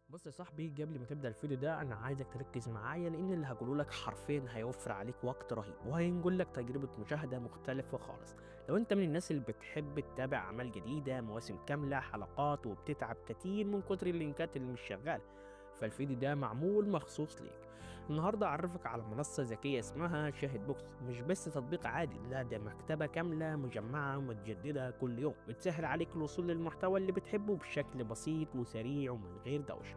بص يا صاحبي، قبل ما تبدأ الفيديو ده انا عايزك تركز معايا، لان اللي هقوله لك حرفيا هيوفر عليك وقت رهيب وهينقل لك تجربة مشاهدة مختلفة خالص. لو انت من الناس اللي بتحب تتابع اعمال جديدة، مواسم كاملة، حلقات، وبتتعب كتير من كتر اللينكات اللي مش شغالة، فالفيديو ده معمول مخصوص ليك. النهارده اعرفك على منصة ذكية اسمها شاهد بوكس. مش بس تطبيق عادي، لا ده مكتبة كاملة مجمعة ومتجددة كل يوم، بتسهل عليك الوصول للمحتوى اللي بتحبه بشكل بسيط وسريع ومن غير دوشة.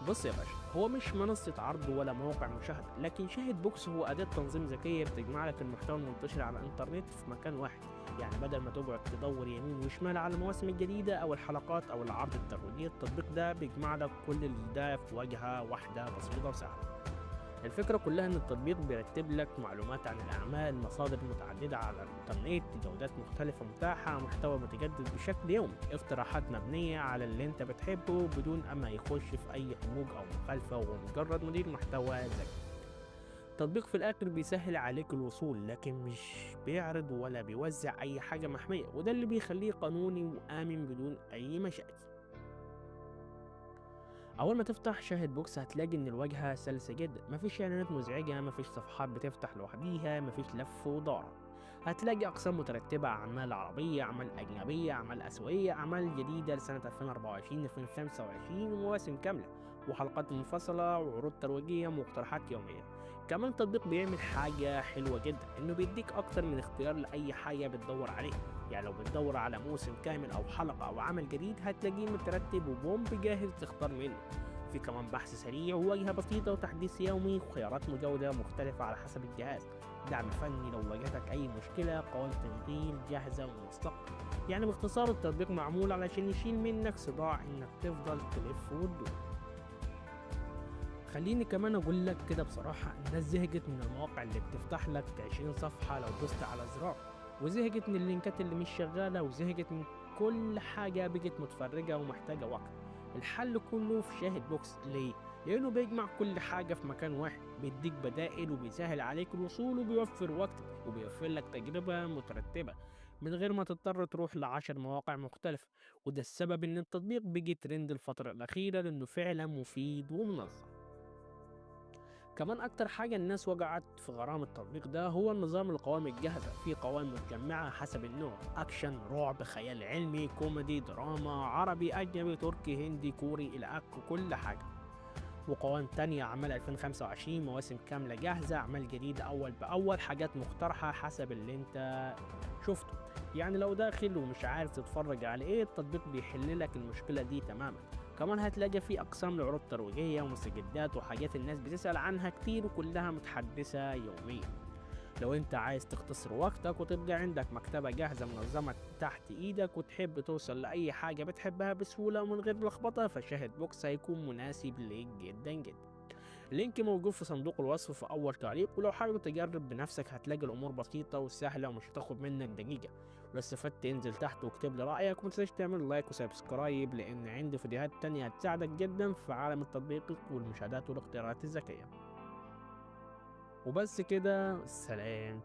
بص يا باشا، هو مش منصة عرض ولا موقع مشاهدة، لكن شاهد بوكس هو أداة تنظيم ذكية بتجمع لك المحتوى المنتشر على الإنترنت في مكان واحد. يعني بدل ما تقعد تدور يمين وشمال على المواسم الجديدة أو الحلقات أو العرض الترويجي، التطبيق ده بيجمع لك كل اللي ده في واجهة واحدة بسيطة وسهلة. الفكرة كلها إن التطبيق بيرتب لك معلومات عن الأعمال، مصادر متعددة على الإنترنت، جودات مختلفة متاحة، محتوى متجدد بشكل يومي، اقتراحات مبنية على اللي أنت بتحبه بدون أما يخش في أي حقوق أو مخالفة، ومجرد مدير محتوى ذكي. التطبيق في الآخر بيسهل عليك الوصول، لكن مش بيعرض ولا بيوزع أي حاجة محمية، وده اللي بيخليه قانوني وآمن بدون أي مشاكل. أول ما تفتح شاهد بوكس هتلاقي إن الواجهة سلسة جدا، مفيش إعلانات مزعجة، مفيش صفحات بتفتح لوحديها، مفيش لف ودوران. هتلاقي أقسام مترتبة، أعمال عربية، أعمال أجنبية، أعمال آسيوية، أعمال جديدة لسنة 2024 2025، ومواسم كاملة وحلقات منفصلة وعروض ترويجية ومقترحات يومية. كمان التطبيق بيعمل حاجة حلوة جدا، إنه بيديك أكتر من اختيار لأي حاجة بتدور عليها. يعني لو بتدور على موسم كامل أو حلقة أو عمل جديد هتلاقيه مترتب وبومب جاهز تختار منه. في كمان بحث سريع وواجهة بسيطة وتحديث يومي وخيارات مجودة مختلفة على حسب الجهاز، دعم فني لو واجهتك أي مشكلة، قوائم تشغيل جاهزة وموثقة. يعني باختصار التطبيق معمول علشان يشيل منك صداع إنك تفضل تلف وتدور. خليني كمان أقول لك كده بصراحة، الناس زهقت من المواقع اللي بتفتح لك 20 صفحة لو دوست على زرار، وزهقت من اللينكات اللي مش شغالة، وزهقت من كل حاجة بقت متفرجة ومحتاجة وقت. الحل كله في شاهد بوكس. ليه؟ لأنه بيجمع كل حاجة في مكان واحد، بيديك بدائل وبيسهل عليك الوصول وبيوفر وقتك وبيوفر لك تجربة مترتبة من غير ما تضطر تروح ل10 مواقع مختلفة. وده السبب إن التطبيق بيجي ترند الفترة الأخيرة، لأنه فعلا مفيد ومنظم. كمان أكتر حاجة الناس وقعت في غرام التطبيق ده هو النظام القوائم الجاهزة. في قوائم متجمعة حسب النوع، أكشن، رعب، خيال علمي، كوميدي، دراما، عربي، أجنبي، تركي، هندي، كوري، إلى آخره، كل حاجة. وقوائم تانية أعمال 2025، مواسم كاملة جاهزة، أعمال جديدة أول بأول، حاجات مقترحة حسب اللي أنت شفته. يعني لو داخل ومش عارف تتفرج على إيه، التطبيق بيحل لك المشكلة دي تماما. كمان هتلاقي فيه أقسام لعروض ترويجية ومستجدات وحاجات الناس بتسأل عنها كتير، وكلها متحدثة يوميا. لو انت عايز تختصر وقتك وتبقى عندك مكتبة جاهزة منظمة تحت ايدك، وتحب توصل لأي حاجة بتحبها بسهولة ومن غير لخبطة، فشاهد بوكس هيكون مناسب ليك جدا جدا. ال link موجود في صندوق الوصف في أول تعليق، ولو حابب تجرب بنفسك هتلاقي الأمور بسيطة وسهلة ومش هتاخد منك دقيقة. ولو استفدت انزل تحت واكتب لي رأيك، ومتنساش تعمل like و subscribe، لأن عندي فيديوهات تانية هتساعدك جدا في عالم التطبيق والمشاهدات والاختيارات الذكية. وبس كده، سلام.